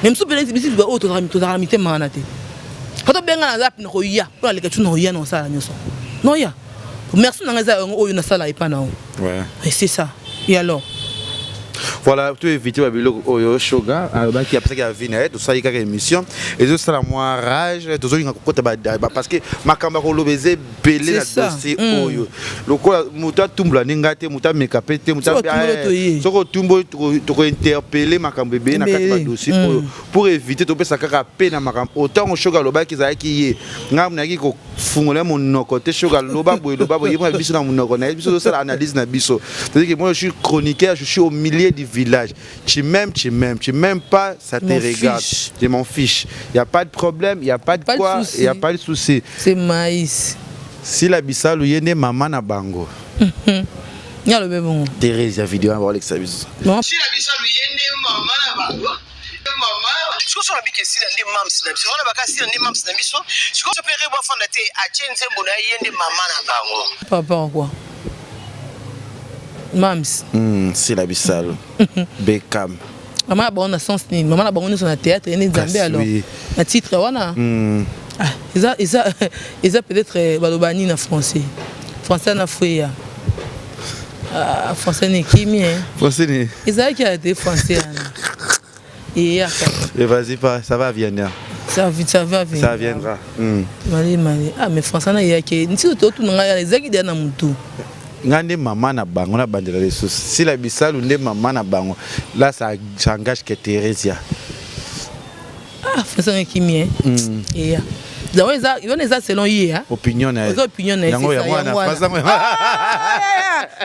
Speaker 2: Mais mosusu mpe biso oyo tozalaka na mitema wana te. Po tobenga na zapi na koya mpo naleka tu na koya na kosala nyonso noya merci na ngai eza yango oyo nasala epa na yo. Et c'est ça, et alors?
Speaker 4: Voilà, to éviter ba biloko oyo Shoga alobaki, apesaki avis na ye. Tosali kaka émission, ezosala mwa rage, tozolinga kokota parce que makambo ya koloba eza ebele na
Speaker 2: C'est ça.
Speaker 4: dossier oyo. Lokola moto atumbola ndenge te, moto ameka pe te, moto
Speaker 2: Soki otumboli, toye.
Speaker 4: Soki otumboli, tokointerpele makambo ebele na kati ya
Speaker 2: Ebele.
Speaker 4: badossier oyo. Pour éviter, topesa kaka pe na makambo otango Shoga alobaki, ezalaki ye. Ngai nayaki kofungola monoko te. Shoga aloba boye, loba boye, ye moko biso na monoko na ye. Biso tozosala analyse na biso, c'est-à-dire que moi, je suis chroniqueur, je suis au milieu du village. Tu m'aimes, tu m'aimes, tu m'aimes pas, ça te
Speaker 2: M'en
Speaker 4: regarde.
Speaker 2: fiche.
Speaker 4: Je m'en fiche, y a pas de problème, y a pas de
Speaker 2: Pas de
Speaker 4: quoi,
Speaker 2: souci.
Speaker 4: y a pas de souci.
Speaker 2: C'est maïs.
Speaker 4: Sila Bisalu ye nde mama na bango.
Speaker 2: Nga alobi bongo.
Speaker 4: Thérèse ya video wana baolekisa biso.
Speaker 2: Bon.
Speaker 5: Sila Bisalu ye nde mama na bango, mama. Sikoyo so nabiki Esila nde mams na biso wana, baka Sila nde mams na biso. Sikoyo so mpe Rebo afanda te, atie nzembo na ye, ye nde mama na bango.
Speaker 2: Par rapport à quoi, mams?
Speaker 4: Sila Bisalu Bekam.
Speaker 2: Mama na bango na sens nini? Mama na bango nyonso na théâtre, ye nde Nzambe.
Speaker 4: Kasi
Speaker 2: Alors
Speaker 4: oui.
Speaker 2: na titre wana, ah, eza peut-être baloba nini na français? Français na fueya, ah, français na ekimi, hein.
Speaker 4: Français ni
Speaker 2: Ezalaki ya te, français wana eyaka.
Speaker 4: Et vas-y pas, ça va venir.
Speaker 2: Ça va venir.
Speaker 4: Ça viendra.
Speaker 2: Mali mali, ah, mais français na eyaki ntino totuna ngai yana, ezalaki deya na motu.
Speaker 4: Nga nde mama na bango, na bandela lisusu. Sila Bisalu nde mama na bango, là ça engage que Thérésia.
Speaker 2: Ah, français na ekimi, hein. Eya, yango eza wana, eza selon ye, hein.
Speaker 4: Opinion na ye.
Speaker 2: Eza opinion na ye.
Speaker 4: Yango
Speaker 2: C'est ça,
Speaker 4: yango wana
Speaker 2: yango wana.
Speaker 4: français yango.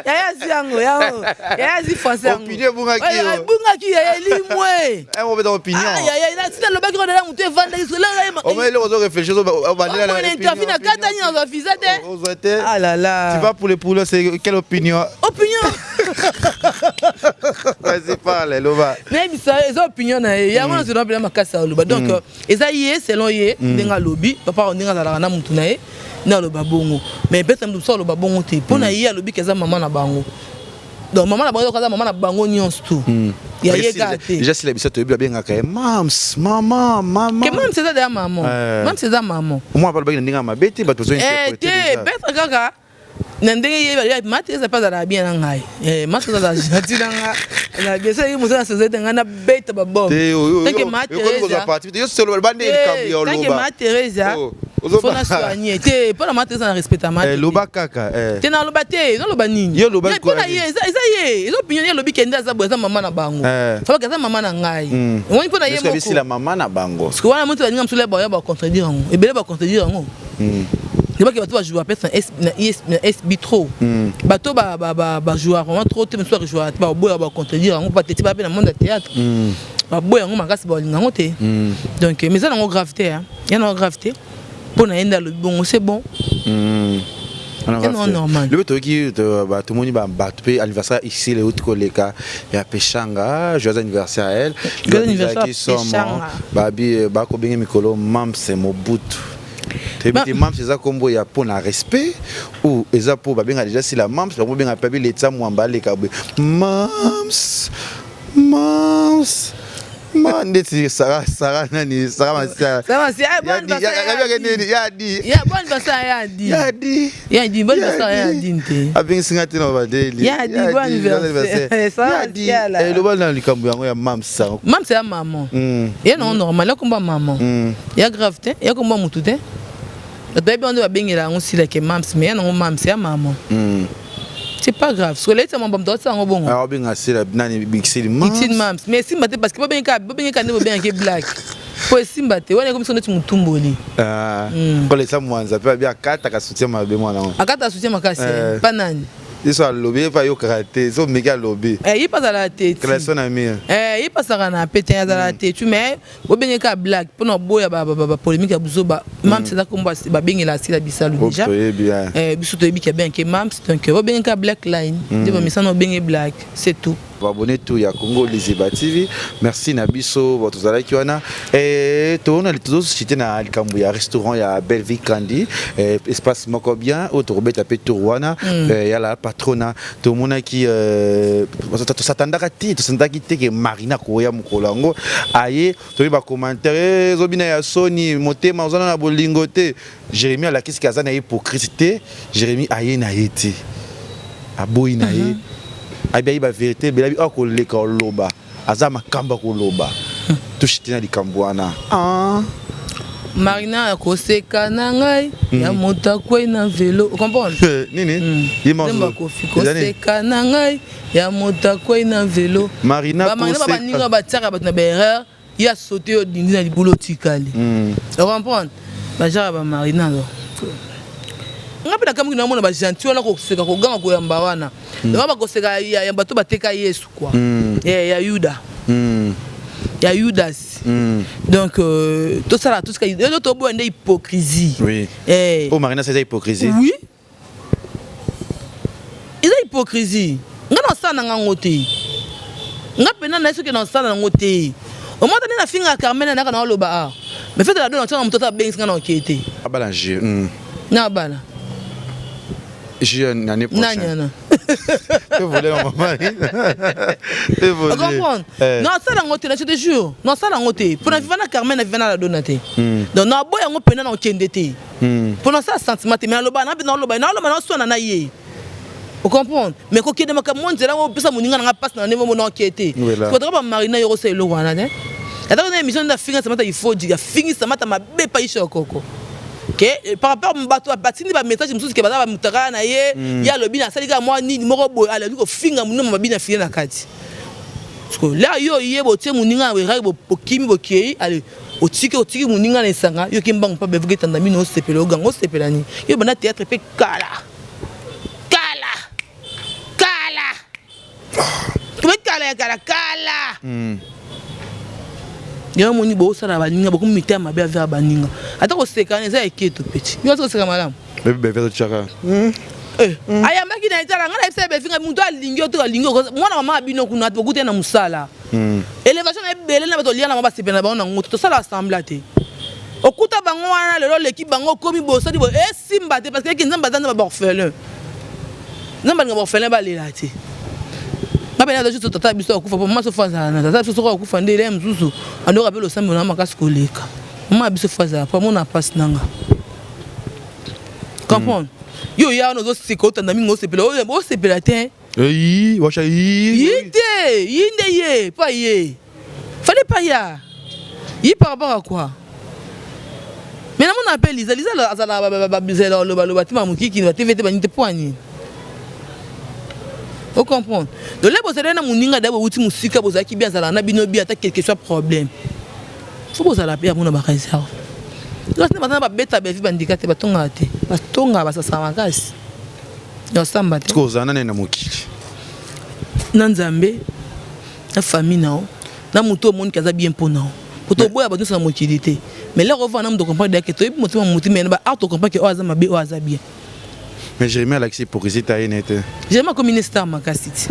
Speaker 2: Yaya azwi yango, yango yaya azwi français yango.
Speaker 4: Opinion ebungaki
Speaker 2: Oyo,
Speaker 4: yo.
Speaker 2: ebungaki yaya, elimwe.
Speaker 4: Eh, obeta opinion.
Speaker 2: Ah, yaya sina alobaki ngo na motu evandaki.
Speaker 4: Omoni eloko ozo réfléchir, obandela
Speaker 2: na interview na katani, nazwa visa te.
Speaker 4: Ozwa te.
Speaker 2: Ah là là.
Speaker 4: Tu vas pour les poules, c'est quelle opinion?
Speaker 2: Opinion.
Speaker 4: Vas-y, parle, loba.
Speaker 2: Nayebisa, eza opinion na ye yango nazona mpena makasi ya oloba. Donc eza ye, selon ye ndenge alobi, papa ndenge azalaka na mutu na ye nde aloba bongo. Mais peut-être mutu mosusu aloba bongo te. Mpo na ye, alobi ke eza mama na bango, donc mama na bango aza mama na bango nyonso tu ya ye kaka te.
Speaker 4: Déjà Sila Biso toyebi babengaka ye mams, mama, mama.
Speaker 2: Ke mams eza deya mama. Mams eza mama.
Speaker 4: Omwana balobaki na ndenge ya mabe te, bato
Speaker 2: Eh,
Speaker 4: bazointerpréter.
Speaker 2: te, peut-être kaka na ndenge ye mati eza mpe azalaka bien na ngai. Mati azala gentil na nga, azala bien. Soki moto na société ngai nabeta babombe. Tanke ma Teresa, tanke ma Teresa, faut na soigner te. Mpo na ma Teresa, na respecta ma
Speaker 4: Loba kaka.
Speaker 2: Te, naloba te, naloba nini?
Speaker 4: Yo loba.
Speaker 2: Mpo na ye, eza ye, eza opinion ye. Alobi kende aza boye, aza mama na bango, fabaka aza mama na ngai. Omoni, mpo na ye moko
Speaker 4: Sila mama na bango.
Speaker 2: Parce que wana moto baninga mosusu baya bacontredire yango, ebele bacontredire yango. Yebaki bato bajouer peut na SB trop, bato bajouer vraiment trop te. Mosusu bakojouer te, baboya bacontredire yango. Bateti baa mpe na monde ya théâtre, baboya yango makasi, balinga yango te. Donc mais eza nango grave te, ya nango grave te. Mpo na ye nde alobi bongo, c'est bon, normal.
Speaker 4: Lobi toyoki, tomoni bato mpe anniversaire isile euti koleka ya Peshanga. Joyeux anniversaire à elle.
Speaker 2: Joyeux.
Speaker 4: Somo babi bakobenge mikolo Mams Mobutu. Toyebi te mams eza nkombo ya mpo na respect ou eza mpo babenga déjà Sila mams. Bakobenga mpe biletisa mwamba aleka boye mams, mams ma ndeti Sara, Sara nani, Sara Masia. Yabiyaka nini yadi.
Speaker 2: Yadi.
Speaker 4: Yadi.
Speaker 2: Yadi, bon anniversaire yadi te.
Speaker 4: Abengisinga te na badeli.
Speaker 2: Yadi, bon anniversaire.
Speaker 4: Yadi, eloba na likambo yango ya mams.
Speaker 2: Mams ya maman ye nango normal, yakomba maman ya grave te, yakomba mutu te. Bato bayebi wana nde babengela yango Sila ke mams, mais ya nango mams ya maman. C'est pas grave. Soki elakisa mwamba moto akotia yango bongo.
Speaker 4: Ah, obenga sila nani Bixil Mams.
Speaker 2: Bixil Mams. Mais esimba te parce que bobengeka bobengeka nde bobengaki black. Po esimba te. Wana ekomi so neti mutumboli.
Speaker 4: Ah. Kolesa mwanza pe abi akataka soutien mabe mwana wango.
Speaker 2: Akataka soutien makasi.
Speaker 4: Eh.
Speaker 2: Pa nani?
Speaker 4: Yesu alobi ye pe ayokaka te so omeki alobi.
Speaker 2: Eh, ye pe azalaka teti.
Speaker 4: Création na mire.
Speaker 2: Eh, ye pe azalaka na pete azalaka teti mais Bobenge kaka blague pona boya ba ba polemique ya buzoba. Mams eza kombo ba bengela Sila Bisalu
Speaker 4: Oyo
Speaker 2: déjà.
Speaker 4: toyebi eh.
Speaker 2: Eh biso toyebi ke bien ke Mams donc bobenge kaka black line. Nde ba mesana obenge blague c'est tout.
Speaker 4: Ba abonne tout ya Congo Liziba TV merci na biso ba tozalaki wana eh toona tozo citer na likambo ya restaurant ya Bellevue Candy eh, espace moko bien oyo tokobeta pe tour wana eh, ya la patrona Tomonaki tosatandaka te tosantaki te ke Marina akoya mokolo yango aye toyebi ba commentaire eh, ezobina ya soni motema oza na bolingo te Jérémie alakisi ke aza na hypocrite te Jérémie aye na ye te aboyi na ye abi ayi ba verité ebele abi akoleka oloba aza makambo ya koloba toshite na likambo wana ah.
Speaker 2: Marina akoseka na ngai ya moto akwei na velo ocomprendre
Speaker 4: nini
Speaker 2: nzembo ya Koffi koseka na ngai ya moto akwei na velo
Speaker 4: Marina
Speaker 2: bamarina
Speaker 4: koseka.
Speaker 2: baninga batiaka bato na baerreur ye asote yo dindi na libulu otikali ocomprendre bajara bamarina alors nga mpe nakamwaki namona bagentil wana koseka koganga koyamba wana yango bakoseka ya bato bateka yesu quoi ya yuda ya yudas donc tosala tosika yo toboya nde hypocrisie
Speaker 4: oui.
Speaker 2: Eh.
Speaker 4: Oh, Marina, c'est hypocrisie.
Speaker 2: Oui. Eza hypocrisie. Nga na sala na ngango te. Nga pena na soki na sala nango te. Omata nde na finga Carmen na kana oloba ah. Mais fête la dona tanga moto ata bengisi nga na okete.
Speaker 4: Abala jeu.
Speaker 2: Na bala.
Speaker 4: Jeu l'année prochaine.
Speaker 2: Nani ana?
Speaker 4: Te voler na maman. Te voler.
Speaker 2: Comprendre?
Speaker 4: Eh.
Speaker 2: Non, sala yango te, je te jure. Non, sala yango te. Pona viva na Carmen na viva na la dona te. Donc na boya yango pena na okende te. Pona ça sentiment te, mais aloba na na loba, na loba na swana na ye. O comprendre? Mais kokende makambo mo nzela ngo opesa moninga na nga passe na ndenge mona okende te.
Speaker 4: Voilà.
Speaker 2: Faudra ba marina yoko sa eloko wana te. Ata na émission nda finga Samantha il faut dire fingi Samantha mabe pa isha koko. Ke par rapport bato batindi ba message mosusu ke baza ba mutakala na ye, ye alobi na asali kaka mwa nini moko boye alobi kofinga monoma mabi na file na kati. Parce que là yo ye botie moninga na weraki bokimi bokei ale otiki otiki moninga na esanga yo ke mbangu mpa bevuka etanda mino osepela oganga osepela nini yo banda théâtre mpe kala kala kala tobe kala ya kala kala yango moni bosala baninga bokomi mitema mabe avera baninga ata kosekana eza eketo peti yo aza koseka malamu
Speaker 4: Bebe bebe totyaka.
Speaker 2: Eh, ayambaki na etala ngai nayebisa ye befinga moto alingi yo to alingi yo mwana mama ya bino kuna bokuti ye na mosala elevation na ebele na bato olia na bango basepela na bango nango te tosala assembla te okuta bango wana lelo oleki bango okomi boye osali boye esimba te parce que eke nzambe aza nzambe ya baorphelin nzambe alinga baorphelin balela te nga mpe naza juste tata biso akufa po mama sofa azala na tata biso soko akufa nde elaya mosusu andoka mpe losambo na makasi koleka mama biso fo azala po amona mpasi nanga comprendre yo oya wana ozoseka otanda mingi osepela osepela te
Speaker 4: Eyi, washa yi.
Speaker 2: Yi te, yi nde ye, pas ye. Fallait pas ya. Yi par rapport à quoi? Mais namona mpe Liza, Liza azala babizela oloba loba te mamukiki ba TV te banini te mpo nini? O comprendre? Donc là bozali na moninga da bowuti mosika bozalaki bien azala na bino bien ata quelque soit problème. Faut bozala mpe amona ba réserve. Kasi baza na babeta bevi bandika te batongaka te. Batongaka basasaka makasi. Nasamba te.
Speaker 4: Sikoyo ozala na nani na mokili?
Speaker 2: Na Nzambe, na famille na yo, na moto omoni ke aza bien mpo na yo. Po toboya bato nyonso na mokili te. Mais lero ovanda na moto comprendre ke toyebi motema motu mais na ba art comprendre ke oyo aza mabe oyo aza bien.
Speaker 4: Mais Jérémie alakisi hypocrisie ta ye na ye te.
Speaker 2: Jérémie akomi ne star makasi ti.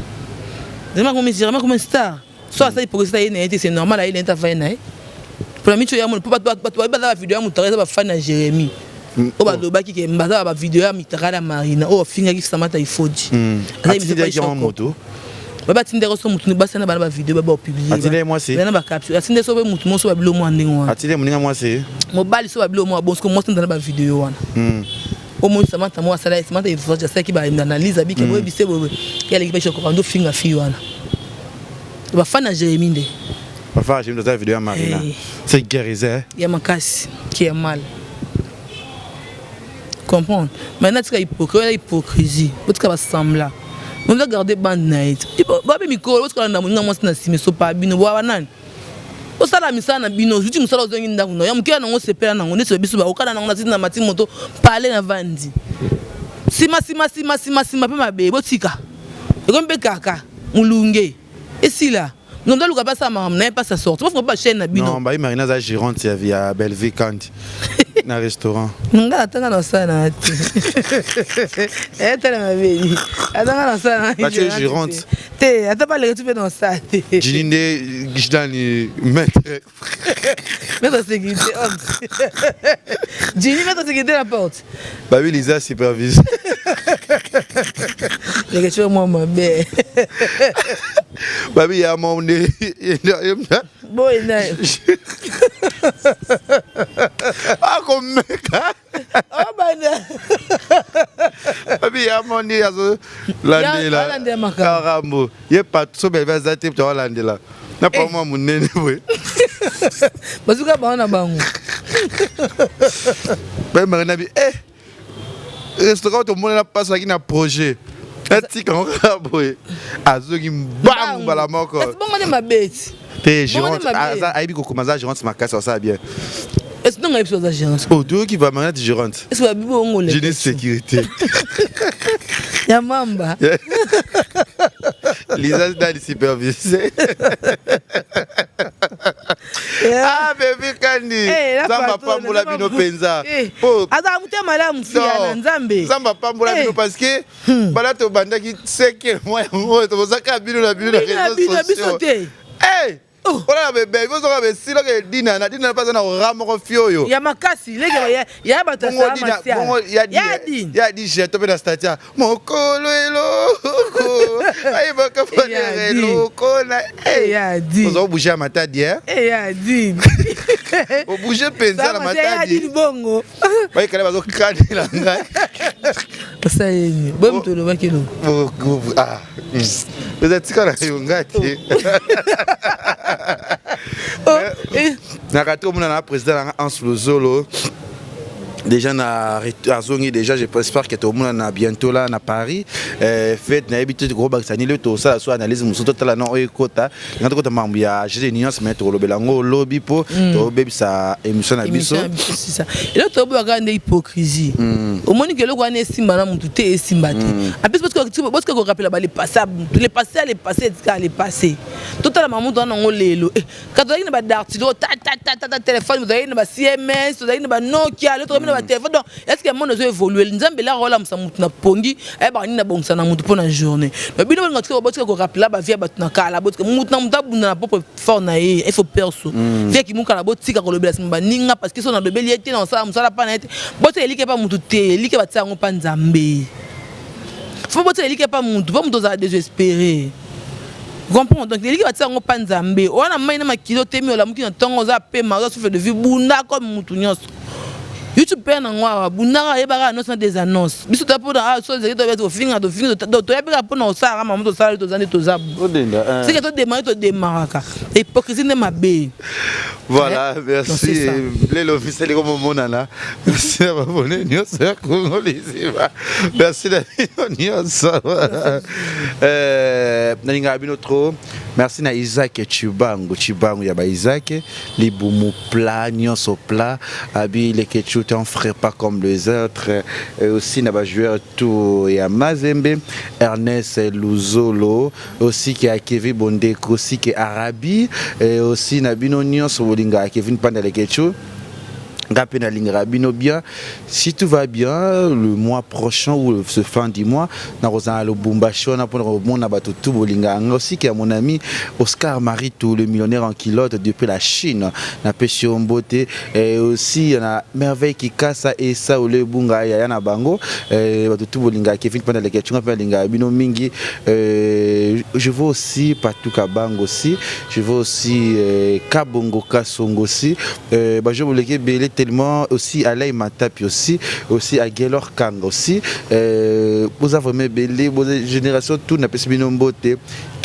Speaker 2: Jérémie akomi Jérémie akomi star. So asali hypocrisie ta ye na ye te c'est normal aye na ye te afai na ye. Pona micho ya mono po bato bato baza ba video ya mutaka eza ba fan ya Jérémie. Oyo balobaki ke baza ba video ya mitaka na Marina oyo afingaki Samantha Ifodi.
Speaker 4: Atindaki yango moto.
Speaker 2: Ba batindaki so motu basi na bana ba video ba ba publier.
Speaker 4: Atindaki mwasi.
Speaker 2: Na ba capture. Atindaki so motu moso ba bilo mwa ndenge wana.
Speaker 4: Atindaki moninga mwasi.
Speaker 2: Mobali so ba bilo mwa bon so mwasi ndana ba video wana. Omoni Samantha mo asala Samantha Ifodi asalaki ba analyse abiki boye bise boye. Ya leki ba choko ndo finga fille wana. Ba fan ya Jérémie nde.
Speaker 4: Ba fan ya Jérémie toza video ya Marina. C'est guérisé.
Speaker 2: Ya makasi qui est mal. Comprendre? Maintenant tika hypocrisie, hypocrisie. Botika ba sembla. Oza garde bande na ye. Babe mikolo botika na moninga mwasi na sima esopa bino bwa nani? Osala misala na bino, ozuti mosala ozongi ndako na yo. Ya moke ya nango sepela nango neti biso ba okana nango na siti na mati moto pale na vandi. Sima sima sima sima sima pe mabe botika. Ekomi mpe kaka mulunge esila. Nzondo aluka mpe asala makambo na ye mpasi asorti. Bofunga mpe ba chaîne na bino.
Speaker 4: Non, bayi Marina aza gérante ya Bellevue Kandi na restaurant.
Speaker 2: Nga atanga na osala na te. Etala mabeli. Atanga na osala na
Speaker 4: Batie gérante.
Speaker 2: Te, ata baleka tu mpe na osala te.
Speaker 4: Jini nde nani maître.
Speaker 2: Maître sécurité homme. Jini maître sécurité la porte.
Speaker 4: Babi Liza supervise.
Speaker 2: Leke tu mwa mabe.
Speaker 4: Babi ya mo nde.
Speaker 2: Boye na.
Speaker 4: Akomeka.
Speaker 2: Obanda.
Speaker 4: Babi ya mo nde azo landela.
Speaker 2: Alandela makambo.
Speaker 4: Makambo. Ye pat so bebe aza te to alandela. Na pa mwa munene boye.
Speaker 2: Bazuka bango na bango.
Speaker 4: Babi Marina bi eh restaurant tomonela mpasi azalaki na projet atika yango kaka boye azongi mbangu mbala moko.
Speaker 2: Kasi bongo nde mabe ti.
Speaker 4: Te gérante ayebi kokoma aza gérante makasi asala bien.
Speaker 2: Est-ce que ngai biso aza gérante?
Speaker 4: Oh, toyoki ba Marina gérante.
Speaker 2: Est-ce que babi bongo le?
Speaker 4: Jeune sécurité.
Speaker 2: Ya mamba.
Speaker 4: Lisa dali supervisé. Ah baby Kandi. Nzambe apambola bino penza.
Speaker 2: Po aza motema malamu fia na Nzambe.
Speaker 4: Nzambe apambola bino parce que bala tobandaki cinquième mois yango tozaka bino na bino na réseaux sociaux.
Speaker 2: Te.
Speaker 4: Hey! Ola bebe, bozoka besilaka edina na dina mpe aza na ora moko fi oyo.
Speaker 2: Ya makasi, leke ya bato ya
Speaker 4: salama. Bongo ya di ya di jeto mpe na statia mokolo eloko ayebaka fanere eloko na
Speaker 2: ya di.
Speaker 4: Oza obouge ya Matadi eh?
Speaker 2: Ya di.
Speaker 4: Obouge mpenza na Matadi.
Speaker 2: Bongo.
Speaker 4: Bayekale bazokanela ngai.
Speaker 2: Osaleli. Boye moto olobaki eloko.
Speaker 4: Ah. Eza tika na yo ngai te. Na kati omona na président nanga Hans Lozolo déjà na azongi déjà, j'espère que tomona na bientôt là na Paris. Fête nayebi te tokobakisa nini tosala so analyse mosusu totala na oyo ekota nga tokota makambo ya jeu de nuance, mais tokolobela yango olobi mpo tobebisa émission na biso.
Speaker 2: Eloko toboyaka nde hypocrisie. Omoni ke eloko wana esimba na motu te, esimba te. Apesi botika korapela ba le passé, le passé, le passé etika le passé. Totala mamutu wana yango lelo ka tozalaki na badartilo tatatata telefone, tozalaki na ba CMS, tozalaki na ba Nokia, lelo tokomi na batelefone. Donc est ce que monde ezo évolue? Nzambe elaka olamusa motu na pongi, ayebaka nini nabongisa na motu mpo na journée. Mais bino bolinga tika botika korapela bavie ya bato na kala. Botika motu na motu abunda na propre fort na ye, effort perso. Vie kimukala, botika kolobela nsima baninga parce que so nalobeli ye te na kosala mosala mpa na ye te. Botika elike mpa motu te, elike batia yango mpa Nzambe. Fo botika elike mpa motu mpo motu ozala désespéré, comprendre? Donc eliki batia yango mpa Nzambe wana. Mai na makili otemi, olamuki na ntongo, oza pema, oza souffle de vie, bunda comme mutu nyonso. YouTube mpe nango awa, bundaka, ayebaka annonce na des annonces. Biso toya mpona so ezali toya tofinga, tofinga, toyabi kaka mpona kosalaka mama tosala. Toza nde toza seke todemare, todemaraka. Hypocrisie nde mabe.
Speaker 4: Voilà, merci. Lelo officiel komomonana. Merci na babone nyonso ya Kongo Liziba, merci na bino nyonso, nalingaka bino trop. Merci na Isaac Chibangu, Chibangu ya ba Isaac libumu plat nyonso plat, abi Lekechu t'en ferait pas comme les autres. Et aussi na bajoueur tout ya Mazembe, Ernest Luzolo, aussi ke ya Kevin Bondeko, aussi ke Arabi, et aussi na bino nyonso bolingaka Kevin Panda Lekechu, nga mpe nalingaka bino bien. Si tout va bien, le mois prochain ou ce fin du mois, nakozala na Lubumbashi wana mpona komona bato tu bolingaka nga. Aussi ke ya mon ami Oscar Maritou, le millionnaire en culotte depuis la Chine, napesi yo mbote. Et aussi na Merveille Kikasa esa ole ebunga yaya na bango, bato tu bolingaka Kevin Mpanda Leketchunga mpe alingaka bino mingi. Je vois aussi Patuka Bango, aussi je vois aussi Kabongo Kasongo aussi, bajo boleki ebele tellement, aussi Alay Matapi, aussi Agelor Kanga aussi. Boza vraiment ebele, boza génération tout, napesi bino mbote.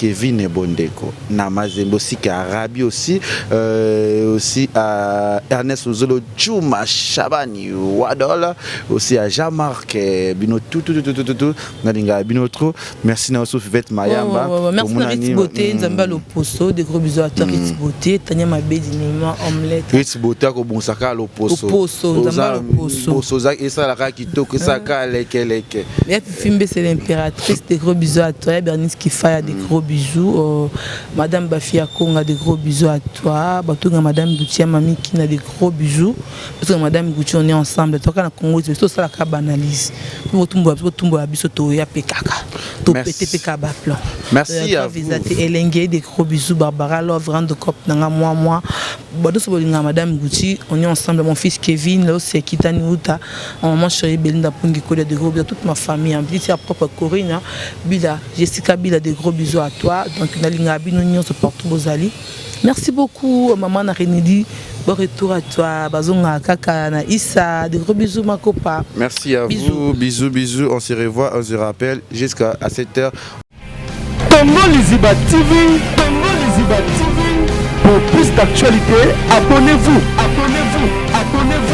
Speaker 4: Kevin Bondeko na Mazembe aussi à Rabi aussi euh, aussi à Ernest Luzolo Juma Shabani Wadol aussi à Jean-Marc eh, bino tout tout tout tout tout tout nalinga bino trop merci na aussi Fivette Mayamba
Speaker 2: oh, oh, oh, merci na Ritz Beauté Nzambe loposo de gros bisous à toi mm. Ritz Beauté Tania Mabedi Nima omelette
Speaker 4: Ritz Beauté akobongisaka loposo
Speaker 2: loposo Nzambe loposo
Speaker 4: poso esalaka kitoko esalaka leke leke
Speaker 2: Ya Fifi Mbese l'impératrice des gros bisous à toi ya Bernice Kifaya des gros bisous euh, Madame Bafia Konga des gros bisous à toi batonga Madame Gucci ya Mami Kina des gros bisous parce que Madame Gucci on est ensemble toka na Congo biso tosalaka ba analyse mpo botumbola biso botumbola biso toya mpe kaka topete mpe kaka ba plan
Speaker 4: Merci à vous.
Speaker 2: Elenge des gros bisous Barbara Love Rando Cop nanga moi moi Bato bolingaka Madame Gucci, on est ensemble, mon fils Kevin, là aussi Kitani Uta, maman chérie Belinda Pungi Kolia, de gros bisous à toute ma famille, hein, petite propre Corinne, hein, Bila, Jessica Bila, de gros bisous à toi. Donc nalinga bino nyonso partout bozali. Merci beaucoup maman na Renedi. Bon retour à toi, bazonga kaka na Issa, de gros bisous ma copa.
Speaker 4: Merci à
Speaker 2: bisous.
Speaker 4: vous, bisous bisous, on se revoit, on se rappelle jusqu'à 7h.
Speaker 1: Congo Liziba TV, Congo Liziba TV. Pour plus d'actualités, abonnez-vous, abonnez-vous, abonnez-vous.